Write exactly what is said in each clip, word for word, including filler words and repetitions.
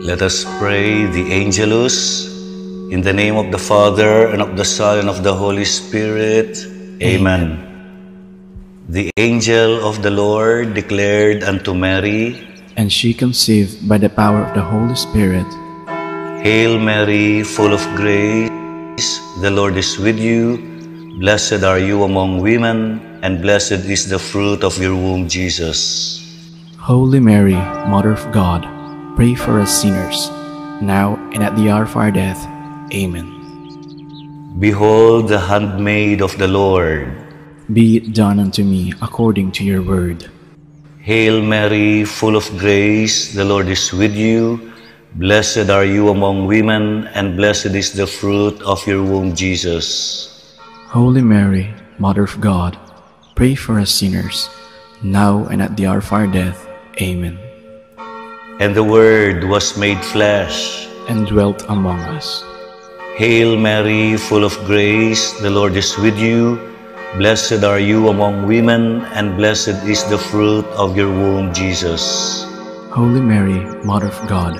Let us pray the Angelus. In the name of the Father, and of the Son, and of the Holy Spirit. Amen. The angel of the Lord declared unto Mary, and she conceived by the power of the Holy Spirit. Hail Mary, full of grace, the Lord is with you. Blessed are you among women, and blessed is the fruit of your womb, Jesus. Holy Mary, Mother of God, pray for us sinners, now and at the hour of our death. Amen. Behold the handmaid of the Lord. Be it done unto me according to your word. Hail Mary, full of grace, the Lord is with you. Blessed are you among women, and blessed is the fruit of your womb, Jesus. Holy Mary, Mother of God, pray for us sinners, now and at the hour of our death. Amen. And the Word was made flesh and dwelt among us. Hail Mary, full of grace, the Lord is with you. Blessed are you among women, and blessed is the fruit of your womb, Jesus. Holy Mary, Mother of God,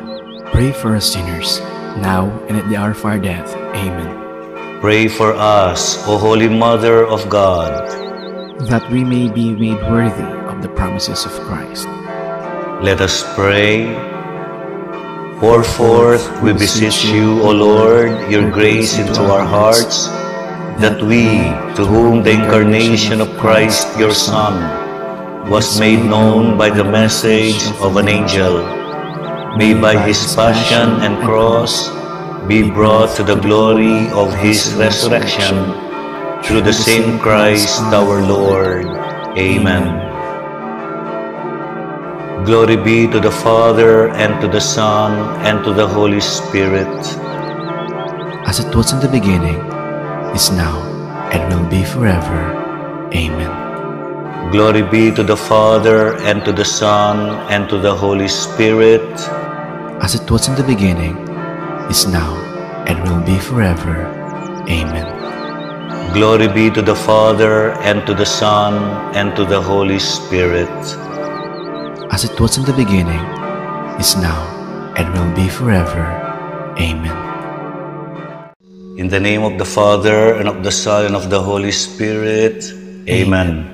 pray for us sinners, now and at the hour of our death. Amen. Pray for us, O Holy Mother of God, that we may be made worthy of the promises of Christ. Let us pray. Pour forth, we beseech you, O Lord, your grace into our hearts, that we, to whom the incarnation of Christ, your Son, was made known by the message of an angel, may by his passion and cross be brought to the glory of his resurrection, through the same Christ our Lord. Amen. Glory be to the Father, and to the Son, and to the Holy Spirit. As it was in the beginning, is now, and will be forever. Amen. Glory be to the Father, and to the Son, and to the Holy Spirit. As it was in the beginning, is now, and will be forever. Amen. Glory be to the Father, and to the Son, and to the Holy Spirit. As it was in the beginning, is now, and will be forever. Amen. In the name of the Father, and of the Son, and of the Holy Spirit. Amen.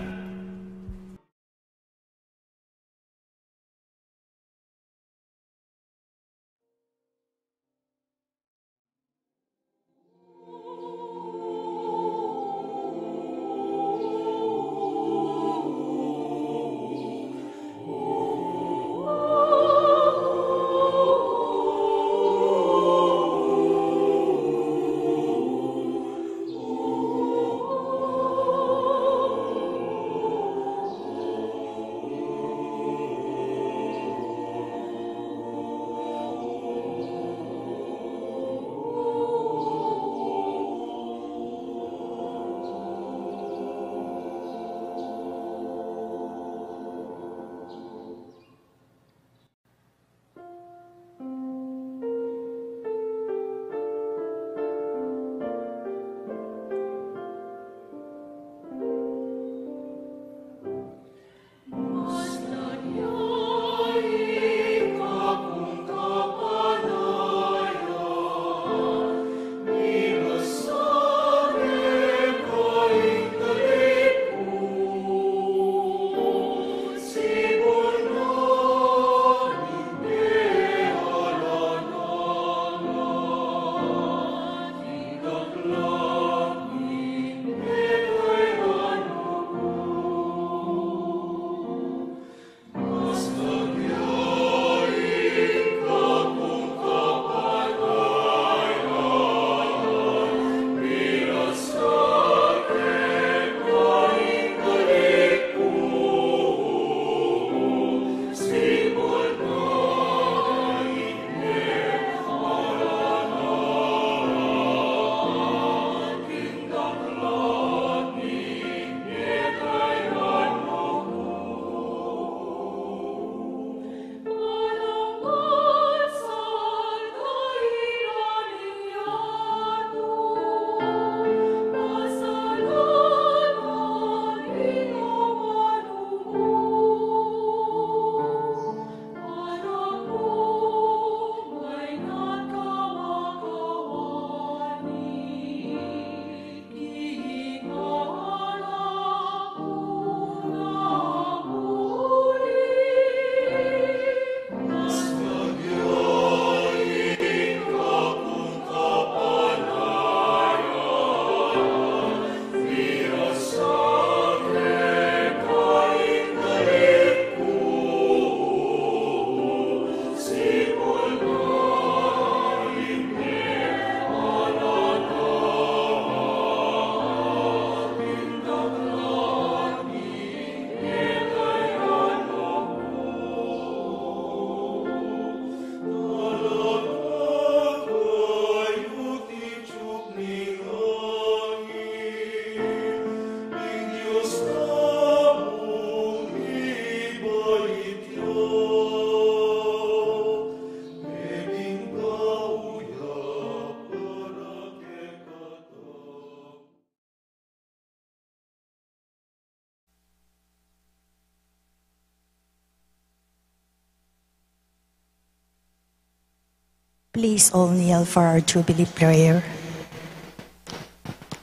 Please all kneel for our Jubilee prayer.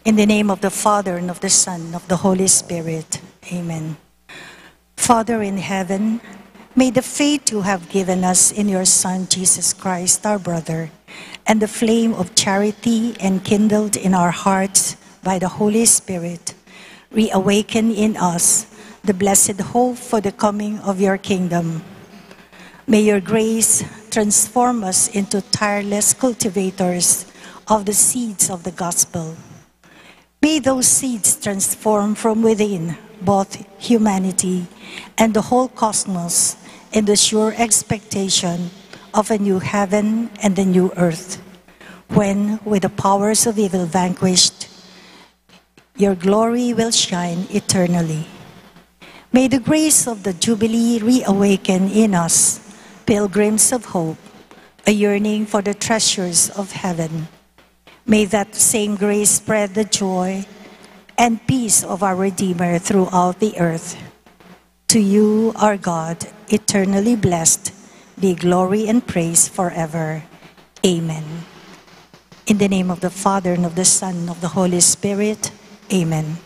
In the name of the Father, and of the Son, and of the Holy Spirit. Amen. Father in heaven, may the faith you have given us in your Son, Jesus Christ, our brother, and the flame of charity enkindled in our hearts by the Holy Spirit reawaken in us the blessed hope for the coming of your kingdom. May your grace transform us into tireless cultivators of the seeds of the gospel. May those seeds transform from within both humanity and the whole cosmos in the sure expectation of a new heaven and a new earth, when, with the powers of evil vanquished, your glory will shine eternally. May the grace of the Jubilee reawaken in us, pilgrims of hope, a yearning for the treasures of heaven. May that same grace spread the joy and peace of our Redeemer throughout the earth. To you, our God, eternally blessed, be glory and praise forever. Amen. In the name of the Father, and of the Son, and of the Holy Spirit. Amen.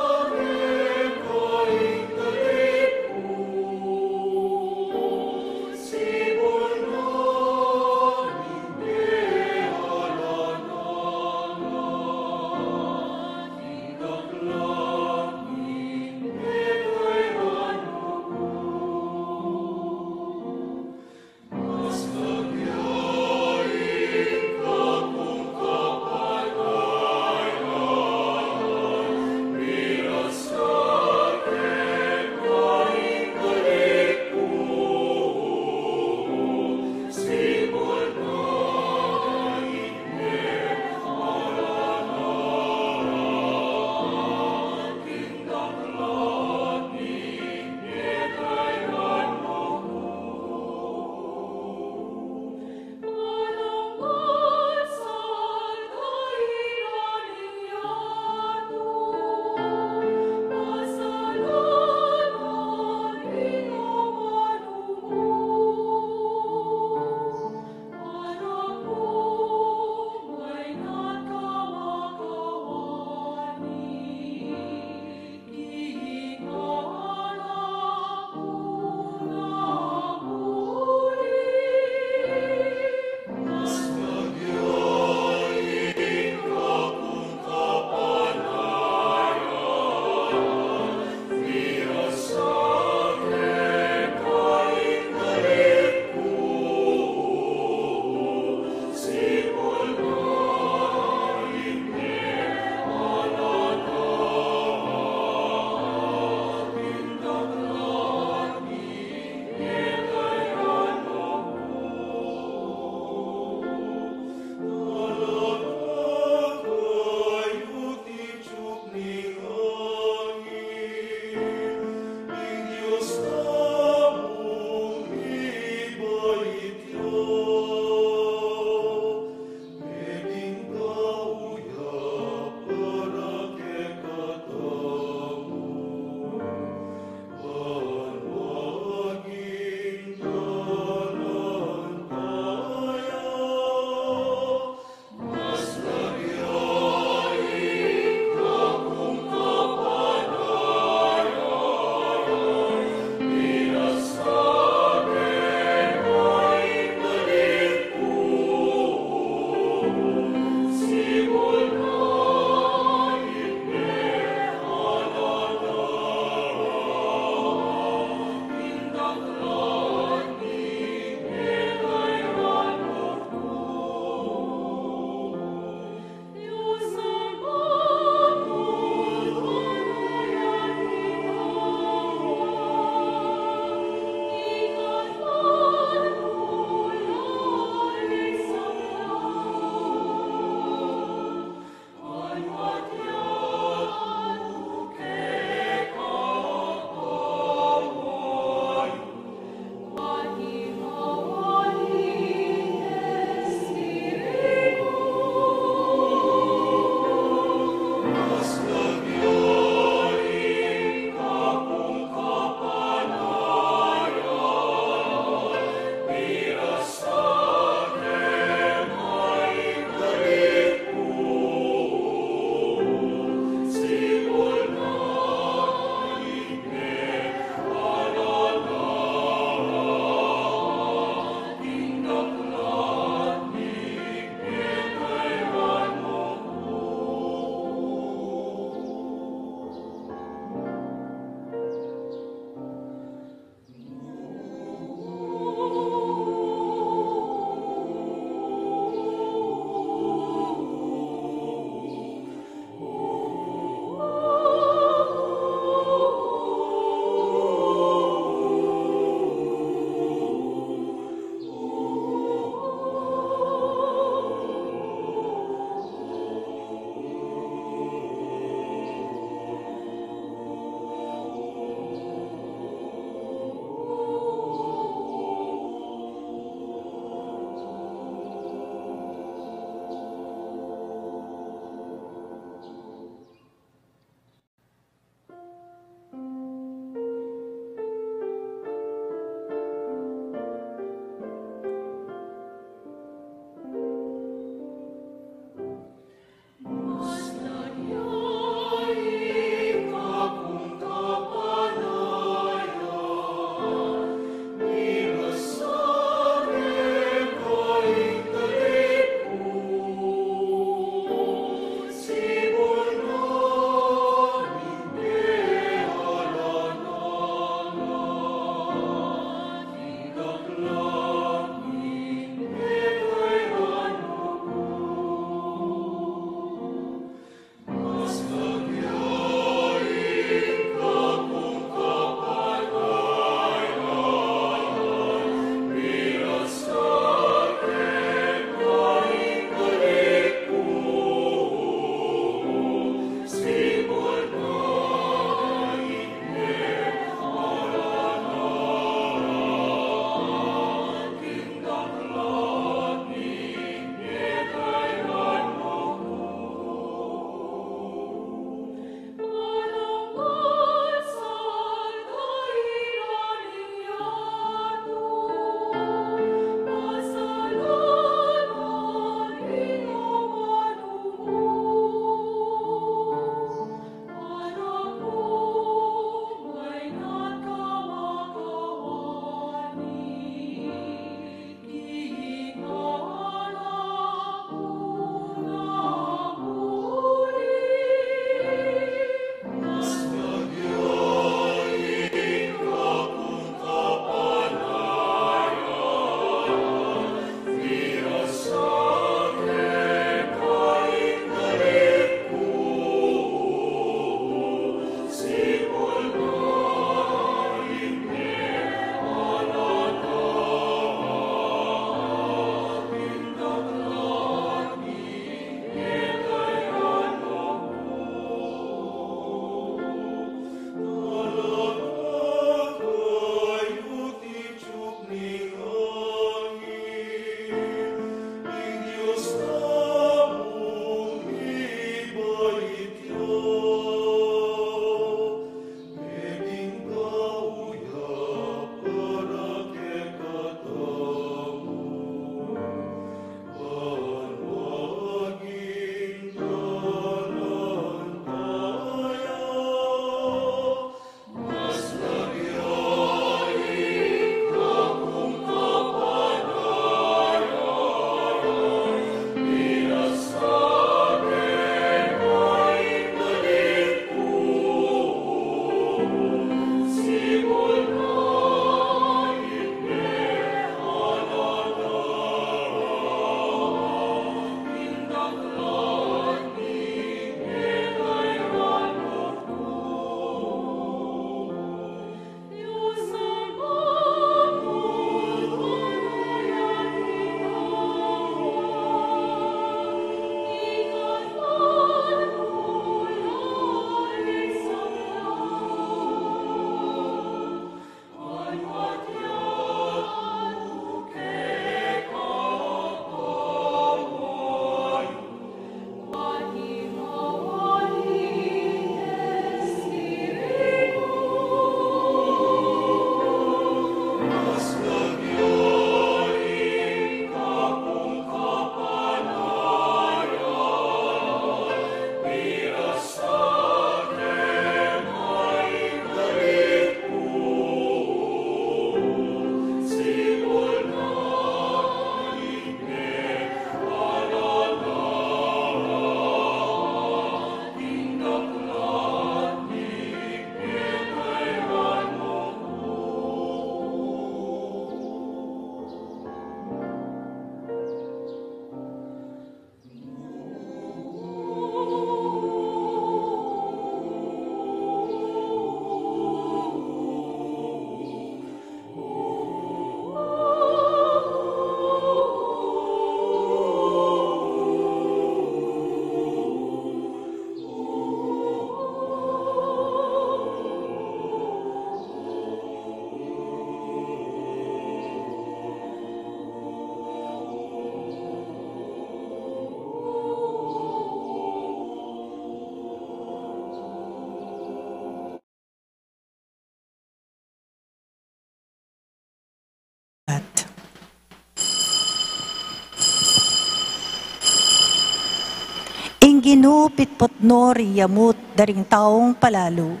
Ginu pitpot no ring yamut da ring taung palalu,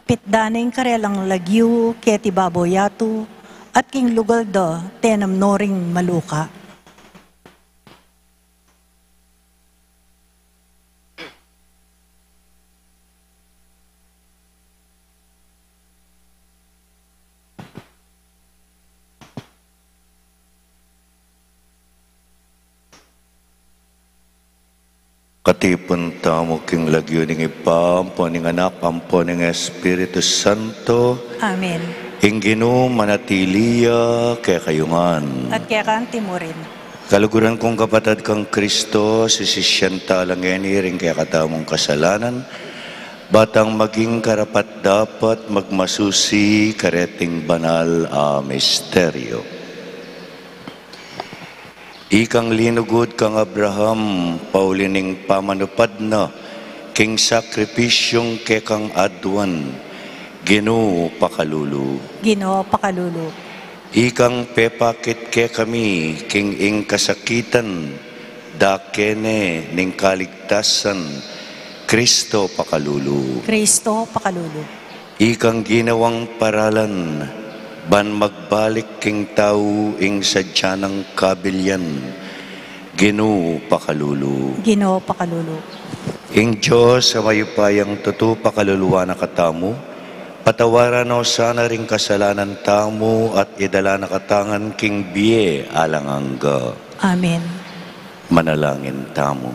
pitda ne ing karelang lagyu keti babo yatu, at king lugal da tenam no ring maluka. Katipun tamu king lagyu ning Ibpa, ampo ning Anak, ampo ning Espiritu Santo. Amen. Ing Ginu manatili ya kekayu ngan. At keka anti mu rin. Kaluguran kung kapatad kang Kristo, sisisyan tala ngeni ring kekatamung kasalanan, ba tang maging karapat-dapat magmasusi kareting banal a misteryo. Ikang linugud kang Abraham, pauli ning pamanupad na king sakripisyung kekang aduan, Ginu pakalulu. Ginu pakalulu. Ikang pepakit kekami king ing kasakitan, dake ne ning kaligtasan, Kristo pakalulu. Kristo pakalulu. Ikang ginawang paralan, ban magbalik king tau ing sadya nang kabilian, Ginu pakalulu. Ginu pakalulu. Ing Dios a mayupayang tutu pakaluluan na katamu, patawaran no sana ring kasalanan tamu at idala na katamu ngan king bie alang angga. Amen. Manalangin tamu.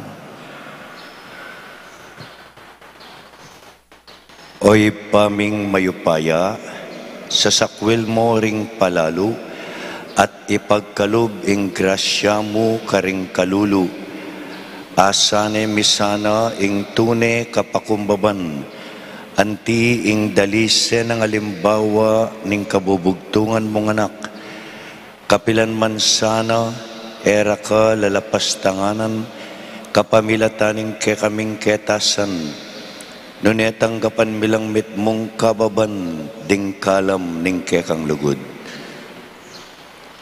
O Ibpa ming mayupaya, sasakwil mu ring palalu at ipagkalub ing grasya mu karing kalulu. Asanen mi sana ing tune kapakumbaban, anti ing dalise nang alimbawa ning kabubugtungan mung Anak. Kapilan man sana, e ra ka lalapastanganan, kapamilatan ning kekaming ketasan, nune tanggapan mi lang mitmung kababan ding kalam ning kekang lugud.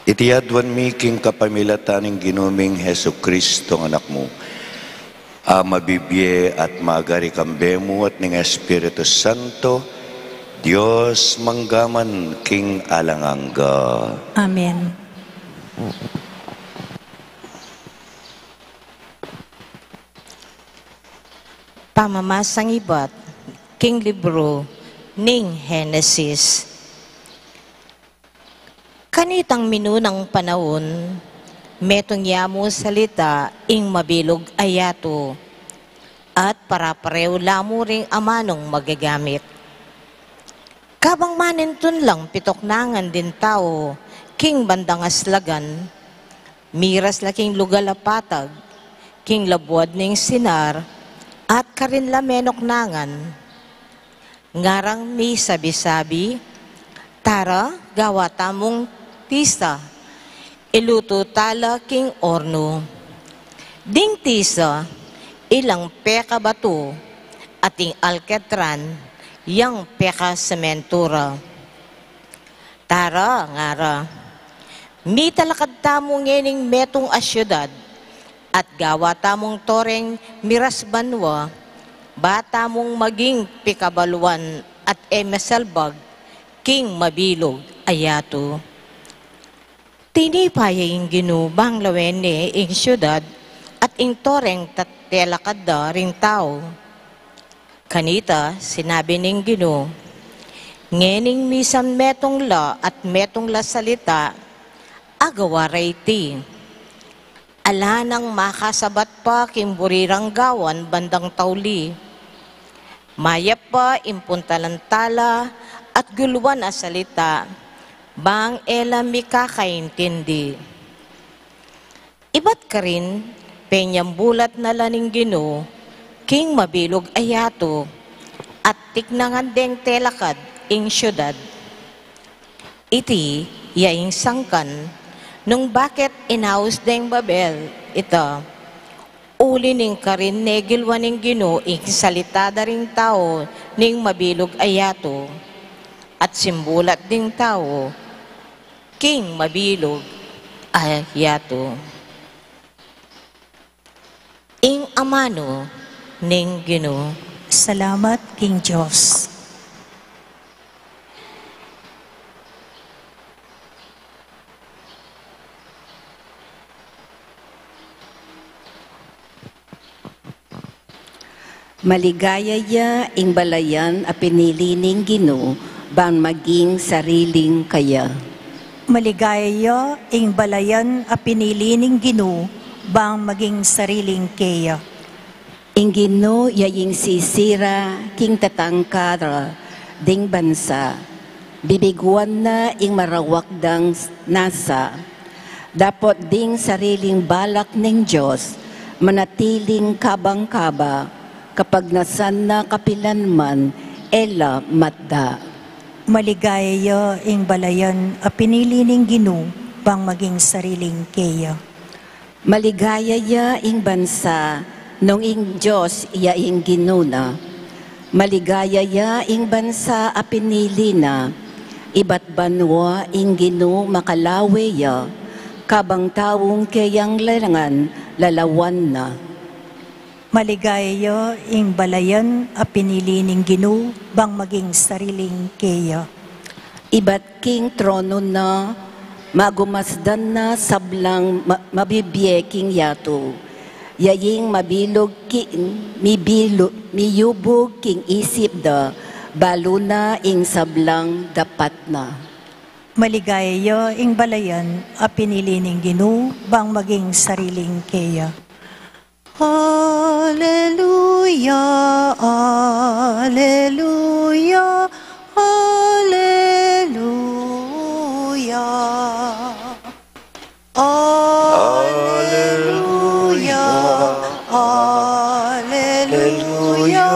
Iti aduan mi king kapamilatan ning Ginu ming Jesucristo, Anak mu, a mabibie at magari kambe mu at ning Espiritu Santo, Dios mangga man king alang angga. Amen. Pamamasang ibat king libru ning Genesis. Kanitang minunang panaun, metung ya mu salita ing mabilug a yatu, at parapareu la mu ring amanung magagamit. Kabang manintun lang pituknangan ding tau king bandang aslagan, miras la king lugal a patag, king labuad ning Sinar, at karin la menuknangan. Ngarang misabi-sabi, "Tara, gawa tamung tisa, ilutu tala king ornu." Ding tisa, ilang pekabatu, at ing alketran, yang pekasementura. "Tara," ngara, "mitalakad tamu ngening metung a siudad, at gawa tamung toreng miras banua, ba tamung maging pikabaluan at e masalbag king mabilug a yatu." Tinipa ya ing Ginu bang lawen ne ing siudad at ing toreng telakad da ring tau. Kanita, sinabi ning Ginu, "Ngening misan metung la at metung la salita, agawa ra iti. Ala nang makasabat pa king buri rang gawan bandang tauli. Mayap pa ing puntalan tala at guluan a salita, bang e la mi kakaintindi." Ibat karin, penyambulat na la ning Ginu king mabilug a yatu, at tiknangan deng telakad ing siudad. Iti ya ing sangkan nung bakit inaus deng Babel ita, uli ning karin ne gilwan ning Ginu ing salita da ring tau ning mabilug a yatu, at simbulat ding tau king mabilug a yatu. Ing amanu ning Ginu. Salamat king Dios. Maligaya ya ing balayan a pinili ning Ginu bang maging sariling kaya. Maligaya ya ing balayan a pinili ning Ginu bang maging sariling keya. Ing Ginu ya ing sisira king tatangka ra ding bansa, bibiguan na ing marawak dang nasa. Dapot ding sariling balak ning Dios manatiling kabang-kaba, kapagnasan na kapilanman e la matda. Maligaya ya ing balayan a pinili ning Ginu bang maging sariling keya. Maligaya ya ing bansa nung ing Dios ya ing Ginu na. Maligaya ya ing bansa a pinili na. Ibat banua ing Ginu makalawe ya, kabang taung keyang lalangan lalawan na. Maligaya ya ing balayan a pinili ning Ginu bang maging sariling keya. Ibat king tronu na, magumasdan na sablang ma-, mabibie king yatu. Ya ing mabilug ki-, mibilu-, miyubug king isip da, balu na ing sablang dapat na. Maligaya ya ing balayan a pinili ning Ginu bang maging sariling keya. Aleluya, aleluya, aleluya. Aleluya, aleluya, aleluya.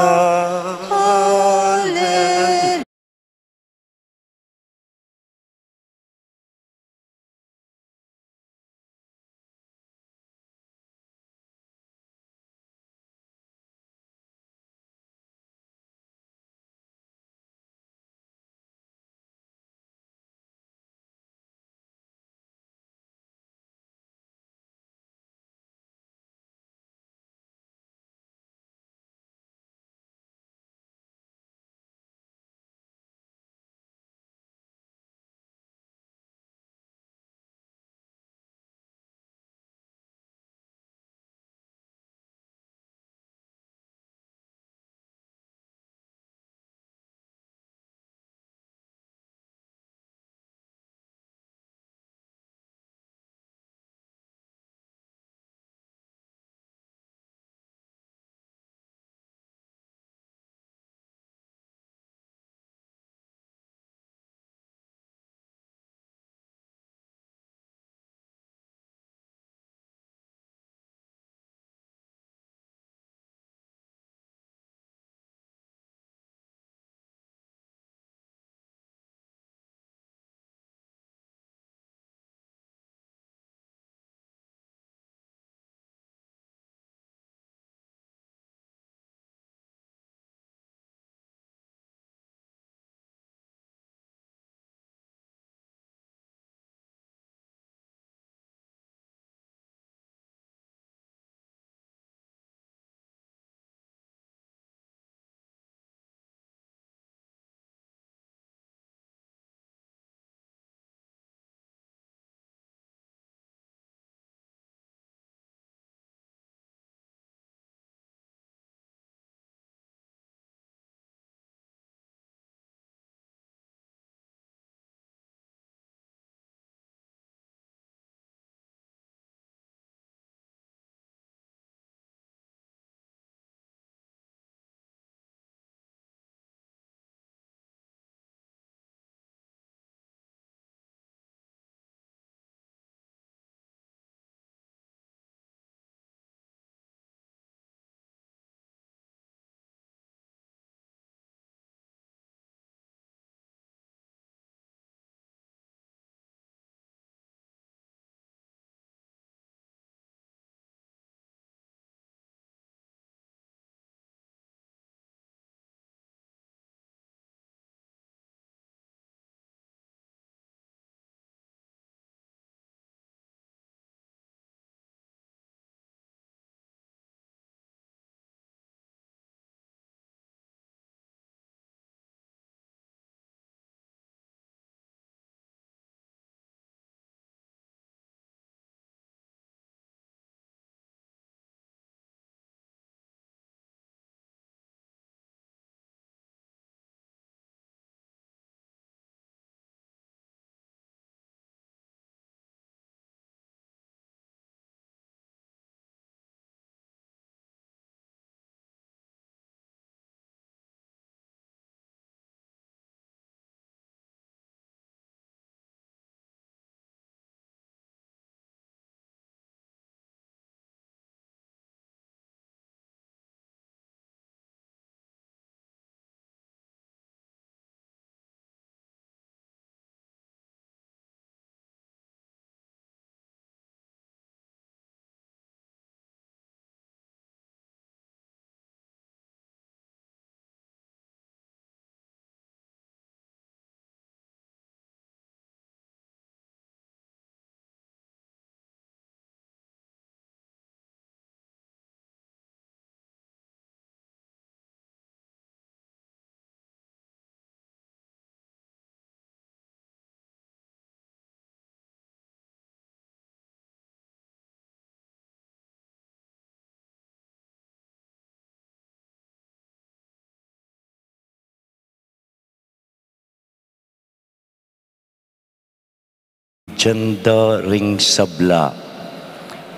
Atindian da ring sabla,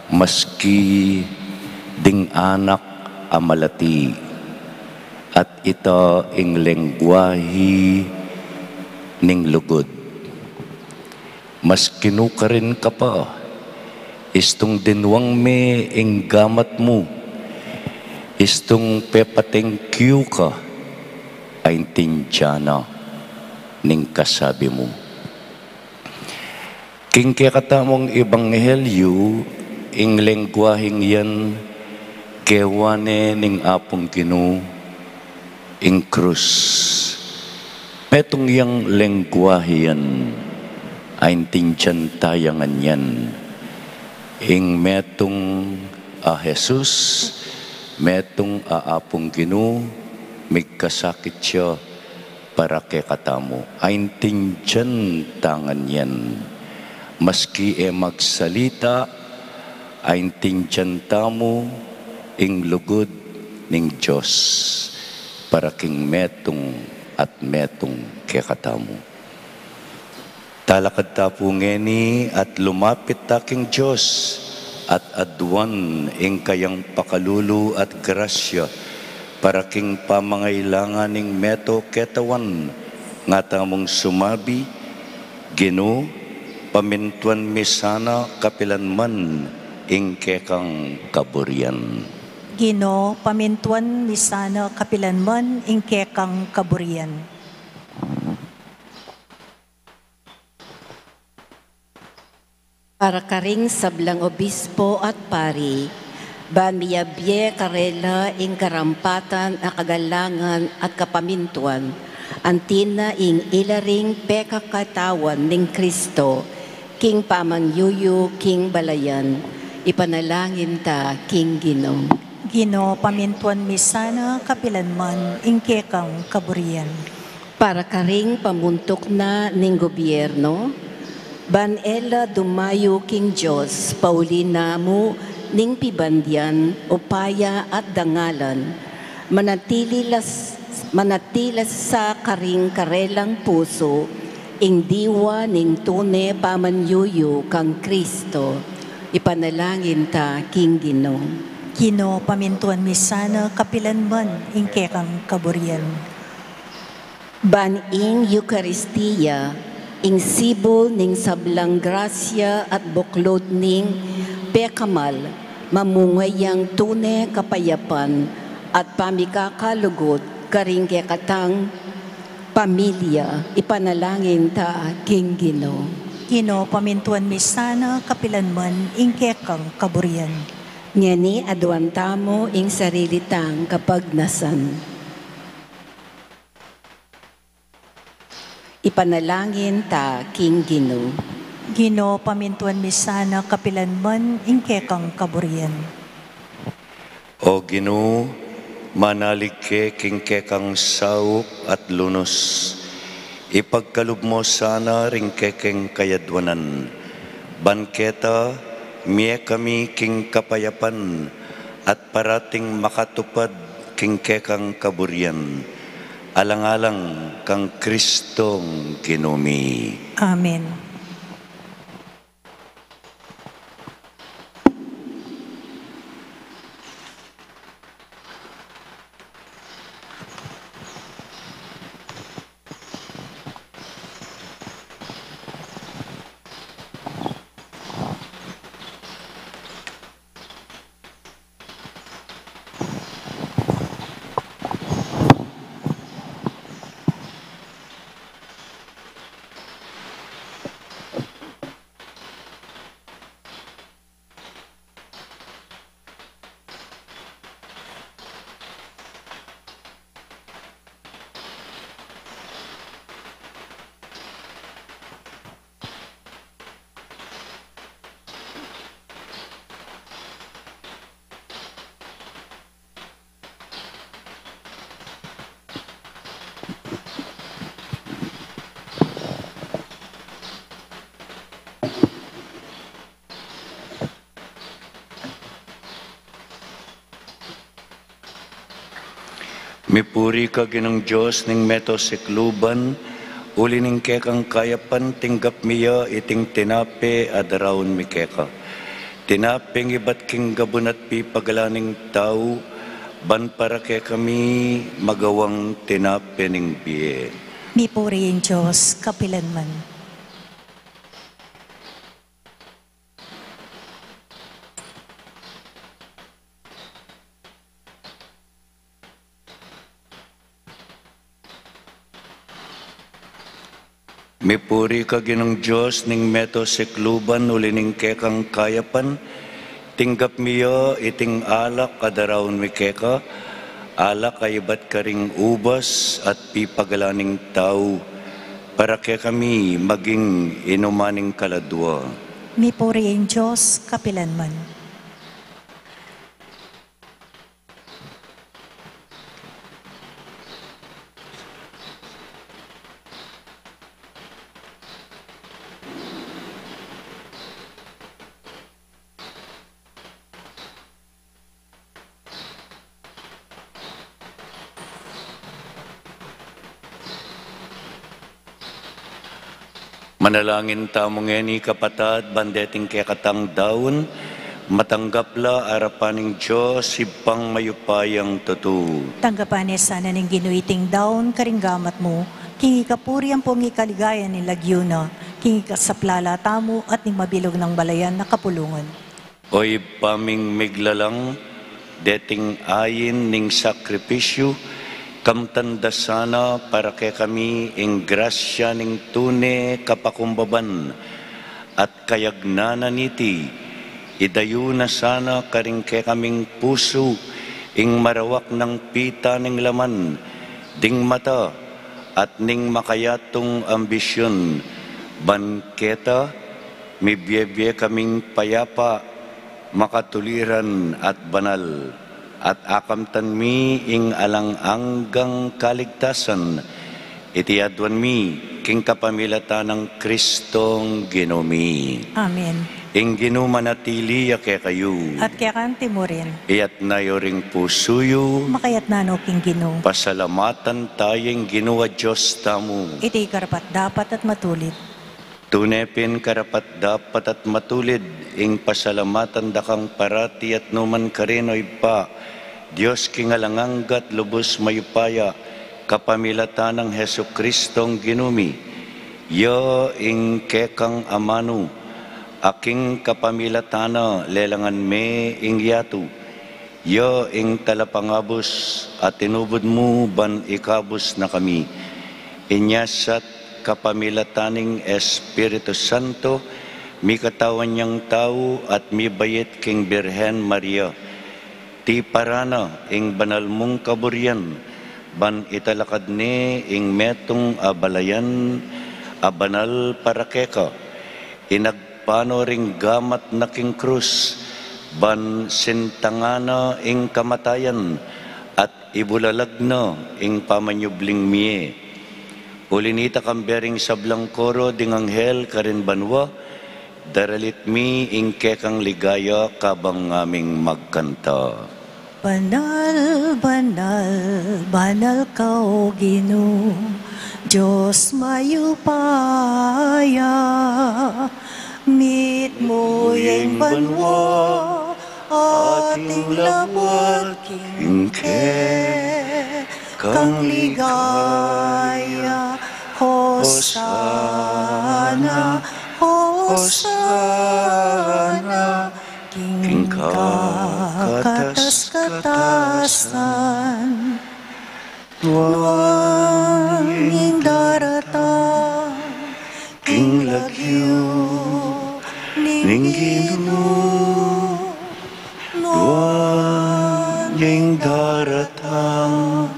maski ding anak a malati, at ita ing lengguahi ning lugud. Maski nu karin ka pa, istung dinuang me ing gamat mu, istung pepatengkiu ka, aintindian na ning kasabi mu. King kekatamung ebanghelyu, ing lengguahing yan, kewa ne ning Apung Ginu ing krus. Metung yang lengguahi yan, aintindian taya ngan yan. Ing metung a Jesus, metung a Apung Ginu, migkasakit ya para kekatamu. Aintindian ta ngan yan. Maski e magsalita, aintindian tamu ing lugud ning Dios para king metung at metung kekatamu. Talakad ta pu ngeni at lumapit ta king Dios at aduan ing kayang pakalulu at grasya para king pamangailangan ning meto ketawan. Nga tamung sumabi, Ginu, pamintuan mi sana kapilan man ing kekang kaburian. Ginu, pamintuan mi sana kapilan man ing kekang kaburian. Para karing sablang obispo at pari, ban miyabie karela ing karampatan a kagalangan at kapamintuan, anti na ing ila ring pekakatawan ning Kristo, king pamanyuyu king balayan, ipanalangin ta king Ginu. Ginu, pamintuan mi sana kapilan man ing kekang kaburian. Para karing pamuntuk na ning gobyerno, ban e la dumayu king Dios, pauli na mu ning pibandian, upaya at dangalan, manatili la s-, manatili la sa karing karelang pusu, ing diwa ning tune pamanyuyu kang Kristo, ipanalangin ta king Ginu. Ginu, pamintuan mi sana kapilan man ing kekang kaburian. Ban ing Eukaristia, ing sibul ning sablang grasya at buklud ning pekamal, mamunga yang tune kapayapan at pamikakalugud karing kekatang pamilya, ipanalangin ta king Ginu. Ginu, pamintuan mi sana kapilan man ing kekang kaburian. Ngeni aduan tamu ing sarili tang kapagnasan. Ipanalangin ta king Ginu. Ginu, pamintuan mi sana kapilan man ing kekang kaburian. O Ginu, manalig ke king kekang saup at lunus. Ipagkalub mu sana ring kekeng kayadwanan, ban keta mie kami king kapayapan at parating makatupad king kekang kaburian. Alang-alang kang Kristong Ginu mi. Amen. Mipuri ka Ginung Dios ning meto sikluban, Uli ning kekang kayapan, tinggap mi ya iting tinape a daraun mi keka. Tinapeng ibat king gabun at pipagalan ning tau, ban para kekami magawang tinape ning bie. Mipuri ing Dios kapilanman. Mipuri ka Ginung Dios ning meto sikluban, uli ning kekang kayapan, tinggap mi ya iting alak a daraun mi keka, alak a ibat karing ubas at pipagalan ning tau, para kekami maging inuman ning kaladua. Mipuri ing Dios kapilanman. Manalangin tamu ngeni, kapatad, ban deting kekatang daun, matanggap la arapan ning Dios, Ibpang mayupayang tutu. Tanggapan ne sana ning Ginu iting daun karing gamat mu, king ikapuri ampong ikaligaya ning lagyu na, king ikasaplala tamu at ning mabilug nang balayan a kapulungan. O Ibpa ming miglalang, deting ain ning sakripisyu, kamtan da sana para kekami ing grasya ning tune kapakumbaban, at kayagnan na niti, idayu na sana karing kekaming pusu ing marawak nang pita ning laman, ding mata, at ning makayatung ambisyun, ban keta, mibiebie kaming payapa, makatuliran at banal, at akamtan mi ing alang anggang kaligtasan, iti aduan mi king kapamilatan nang Kristong Ginu mi. Amen. Ing Ginu manatili ya kekayu. At keka mu rin. Iyatna yu ring pusu yu. Makayatna no king Ginu. Pasalamatan taya ing Ginu a Dios tamu. Iti karapat-dapat at matulid. Tune pin karapat-dapat at matulid ing pasalamatan da kang parati at nukarin man, O Ibpa, Dios king alang angga at lubus mayupaya, kapamilatan nang Jesucristong Ginu mi. Ya ing kekang amanu, a king kapamilatan na lelangan me ing yatu. Ya ing talapangabus a tinubud mu ban ikabus na kami. Inya sa kapamilatan ning Espiritu Santo, mikatawan yang tau at mibait king Birhen Maria. Tiparan na ing banal mung kaburian, ban italakad ne ing metung a balayan a banal para keka. Inagpano ring gamat na king krus, ban sintangan na ing kamatayan, at ibulalag na ing pamanyubling mie. Uli nita, kambe ring sablang koro ding anghel karin banua, daralit mi ing kekang ligaya kabang ngaming magkanta. Banal, banal, banal ka, O Ginu, Dios mayupaya, mitmu ya ing banua, at ing labuad king kekang ligaya. Hosana, Hosana, king kakatas-katasan. Nuan ing daratang king lagyu ning Ginu. Nuan ing daratang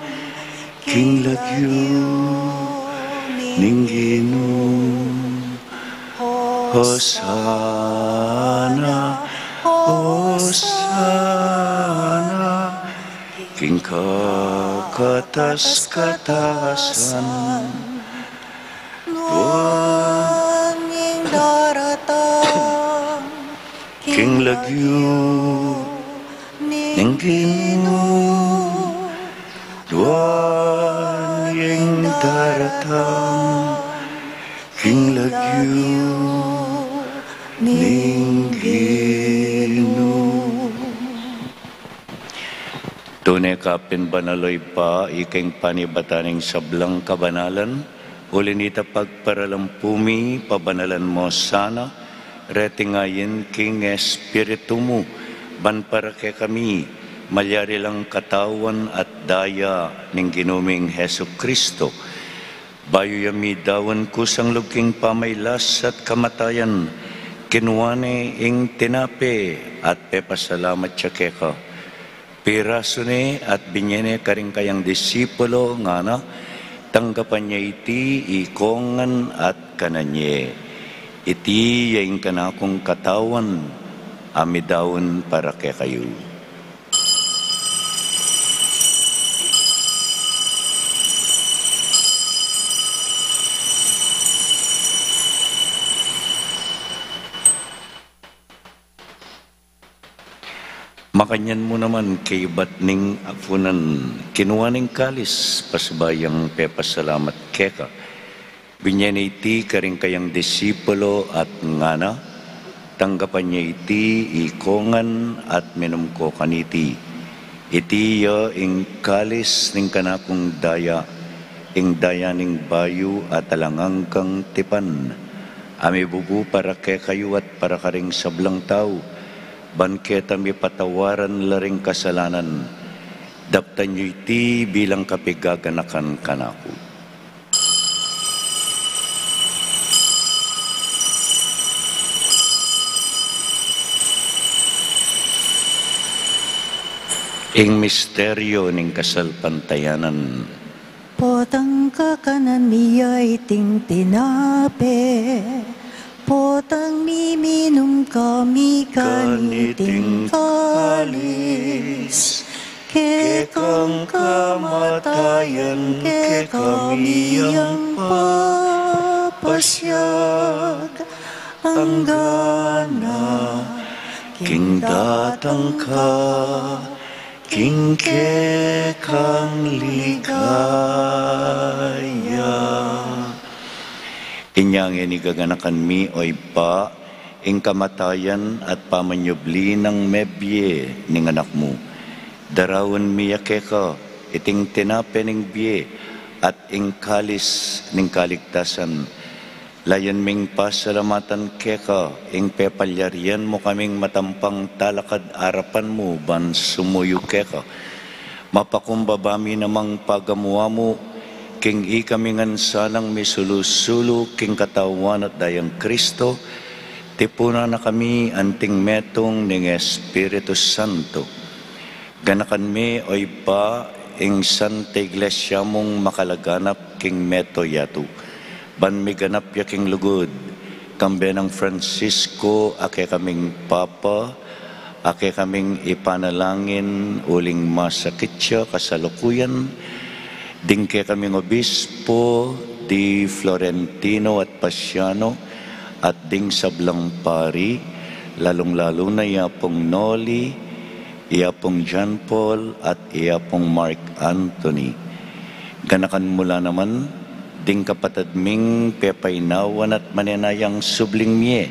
king lagyu ning Ginu. Hosana, Hosana, king kakatas-katasan. Nuan ing daratang king lagyu ning Ginu. Nuan ing daratang lagyu ning Ginu. Tune ka pin banal, o Ibpa, ika ing panibatan ning sablang kabanalan, uli na nita pagparalampu mi, pabanalan mu sana reti ngeni king Espiritu mu, ban para kekami malyari lang katawan at daya ning Ginu ming Jesucristo. Bayu ya midaun kusang lub king pamailas at kamatayan, kinua ne ing tinape at pepasalamat ya keka. Pirasu ne at binye ne karing kayang disipulo, ngana: Tanggapan ye iti ikongan at kanan ye. Iti ya ing kanakung katawan a midaun para kekayu. Makanyan mu naman, kaybat ning apunan, kinua ne ing kalis, pasibayu yang pepasalamat keka, binye ne iti karing kayang disipulo at ngana: Tanggapan ye iti ikongan at minum ko kaniti. Iti ya ing kalis ning kanakung daya, ing daya ning bayu at alang anggang tipan, a mibubu para kekayu at para karing sablang tau, ban keta mipatawaran la ring kasalanan. Daptan yu iti bilang kapigaganakan kanaku. Ing misteryu ning kasalpantayanan. Potang kakanan mi ya iting tinape, potang miminum kami kaniting kalis, kekang kamatayan kekami yang papasiag, anggana king datang ka king kekang ligaya. Inya ngeni gaganakan mi, o Ibpa, ing kamatayan at pamanyubli nang mebie ning Anak mu. Daraun mi ya keka iting tinape ning bie at ing kalis ning kaligtasan. Layun ming pasalamatan keka ing pepalyarian mu kaming matampang talakad arapan mu ban sumuyu keka. Mapakumbaba mi namang pagamu-amu king ikami ngan sanang misulu-sulu king katawan at dayang Kristo, tipunan na kami anting metung ning Espiritu Santo. Ganakan me, o Ibpa, ing Santa Iglesia mung makalaganap king mabilug a yatu, ban miganap ya king lugud, kambe nang Francisco a kekaming Papa, a kekaming ipanalangin uling masakit ya kasalukuyan, ding kekaming Obispo, di Florentino at Pasiano, at ding sablang pari, lalung-lalu na i Apung Noli, i Apung John Paul at i Apung Mark Anthony. Ganakan mu la naman ding kapatad ming pepainawan at manenayang subling mie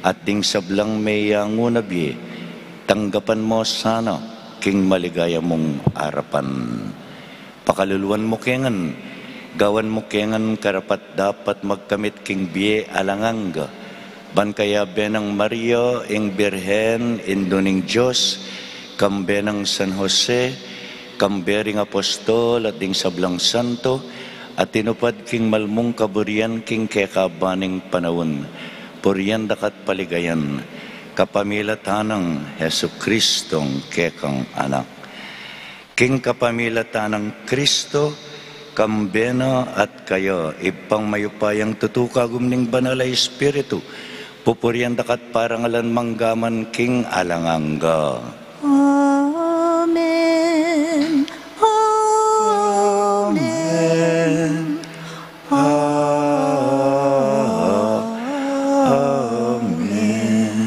at ding sablang meyangu na bie. Tanggapan mu sana king maligaya mung arapan. Pakaluluan mu ke ngan, gawan mu ke ngan karapat-dapat magkamit king bie alang angga, ban kayabe nang Maria ing Birhen, Indu ning Dios, kambe nang San Jose, kambe ring apostol at ding sablang santo, a tinupad king malmung kaburian king kekaban ning panaun, purian da ka at paligayan, kapamilatan nang Jesucristong kekang Anak. King kapamilatan nang Kristo, kambe na at kaya, Ibpang mayupayang tutu, kagum ning Banal a Espiritu, pupurian da ka at parangalan mangga man king alang angga. Amen. Amen. Amen.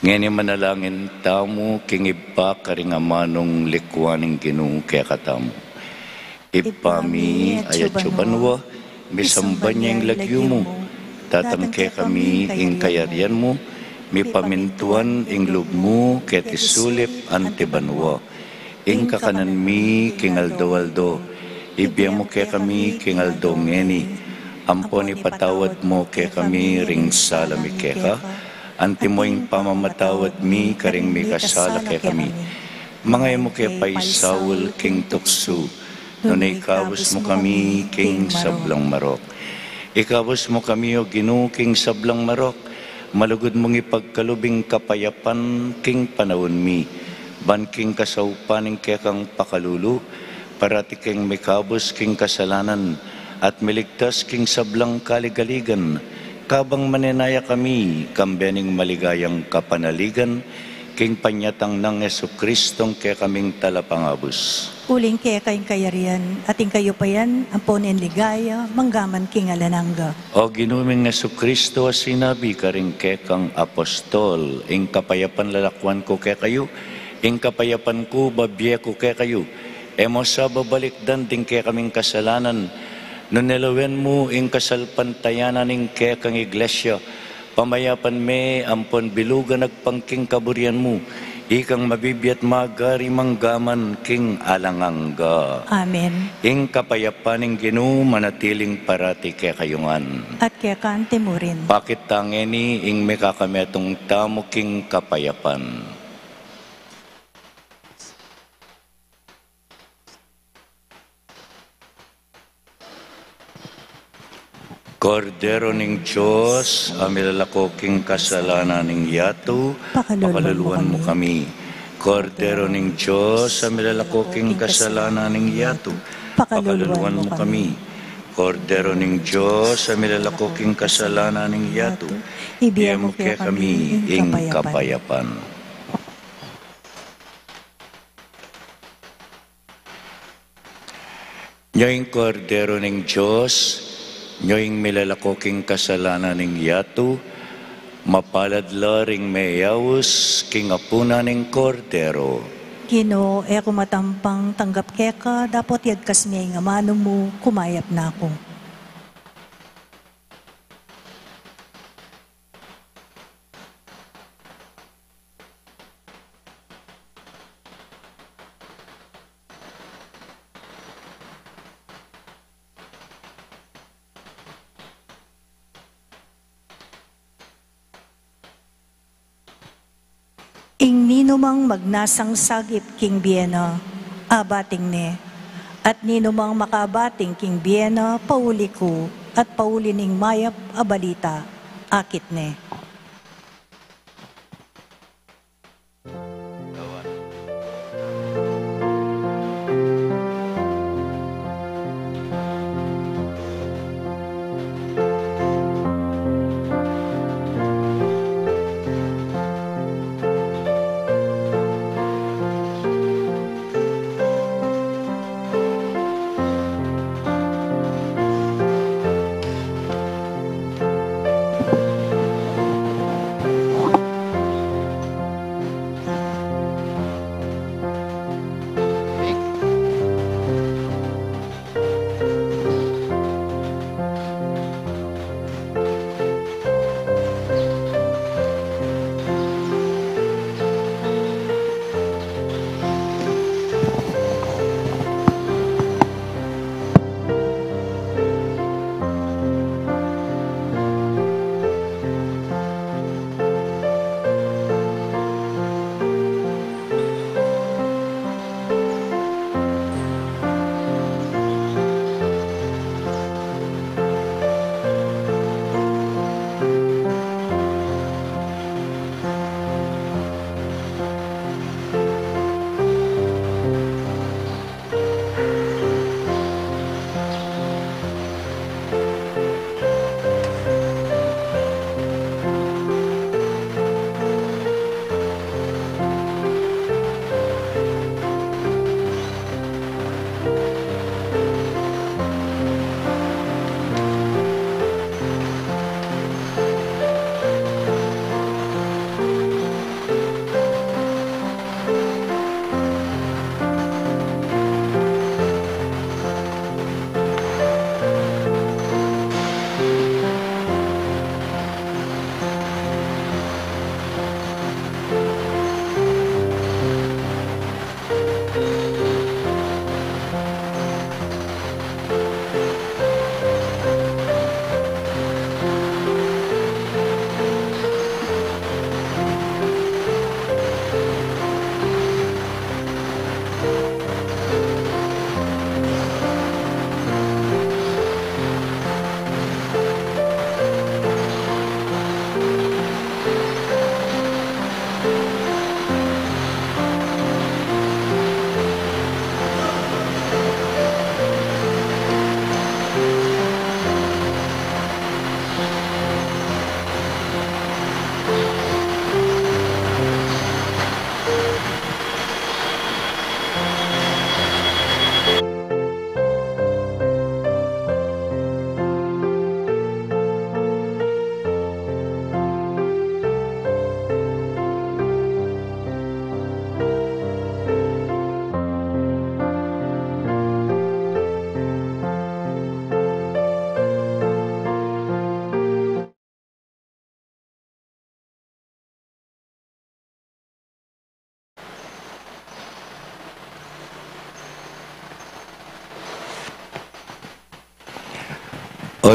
Ngeni manalangin tamu king Ibpa karing amanung likwan ning Ginu kekatamu. Ibpa mi, atsu ka banua, misamban ya ing lagyu mu, datang kekami ing kayarian mu, mipamintuan ing lub mu keti sulip anti banua. Ing kakanan mi king aldo-aldo, ibie mu kekami king aldo ngeni, ampon ipatawad mu kekami ring sala mi keka, antimo ing pamamatawad mi karing mikasala kekami. Manga e mu ke paisaul king tuksu, nune ikabus mu kami king sablang marok. Ikabus mu kami, O Ginu, king sablang marok, malugud mung ipagkalub ing kapayapan king panaun mi, ban king kasaupan ning kekang pakalulu, parati keng mikabus king kasalanan, at miligtas king sablang kaligaligan, kabang manenaya kami, kambe ning maligayang kapanaligan, king panyatang nang Jesucristong kekaming Talapangabus. Uling keka ing kayarian, at ing kayupayan, ampon ing ligaya, manggaman king alang angga. O Ginu ming Jesucristo, a sinabi karing kekang apostol, ing kapayapan lalakwan ku kekayu, ing kapayapan ku babie ku kekayu, e mu sa babalikdan ding kekaming kasalanan, nune lawen mu ing kasalpantayanan ning kekang iglesia, pamayapan me ampon bilugan agpang king kaburian mu, ikang mabibie at magari manggaman king alang angga. Amen. Ing kapayapan ning Ginu manatiling parati kekayu ngan. At keka anti mu rin. Pakit ta ngeni ing mikakametung tamu king kapayapan. Kordero ning Dios, a milalako king kasalanan ning yatu, pakaluluan mu kami. Kordero ning Dios, a milalako king kasalanan ning yatu, pakaluluan mu kami. Kordero ning Dios, a milalako king kasalanan ning yatu, ibie mu kekami ing kapayapan. Nyo ing Kordero ning Dios, nyo ing milalako king kasalanan ning yatu, mapalad la ring meyaus king apunan ning Kordero. Ginu, e ku matampang tanggap keka, dapot yagkas me ing amanu mu, kumayap na ku. Ing ninumang magnasang sagip king bie na, abating ne, at ninumang makabating king bie na pauli ku at pauli ning mayap a balita, akit ne.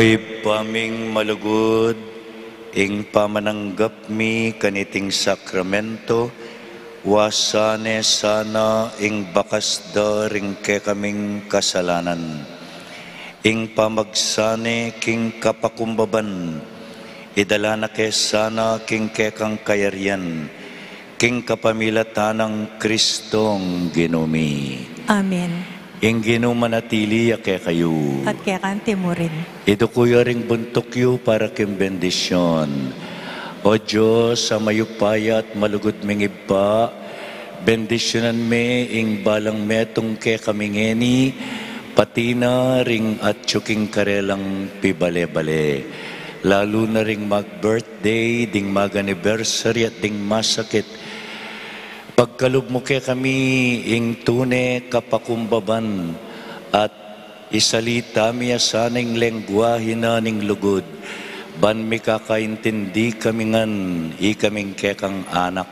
Ibpa ming malugud, ing pamananggap mi kaniting sakramento, wasan ne sana ing bakas da ring kekaming kasalanan. Ing pamagsan ne king kapakumbaban, idala na ke sana king kekang kayarian, king kapamilatan nang Kristong Ginu mi. Amen. Ing Ginu manatili ya kekayu. At keka mu rin. Iduku yu ring buntuk yu para king bendisyon. O Dios, a mayupaya at malugud ming Ibpa, bendisyunan me ing balang metung kekami ngeni, pati na ring atyu king karelang pibale-bale. Lalu na ring mag-birthday, ding mag-anniversary at ding masakit. Pagkalub mu kekami ing tune kapakumbaban at isalita mi ya sana ing lengguahe na ning lugud, ban mikakaintindi kami ngan ikaming kekang anak.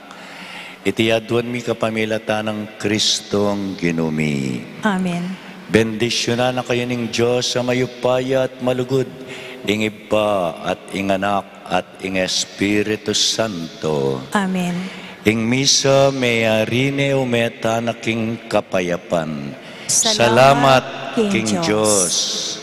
Iti aduan mi kapamilatan nang Kristong Ginu mi. Amen. Bendisyunan na kayu ning Dios a mayupaya at malugud, ing Ibpa at ing Anak at ing Espiritu Santo. Amen. Ing misa meyari ne, ume tana king kapayapan. Salamat king Dios.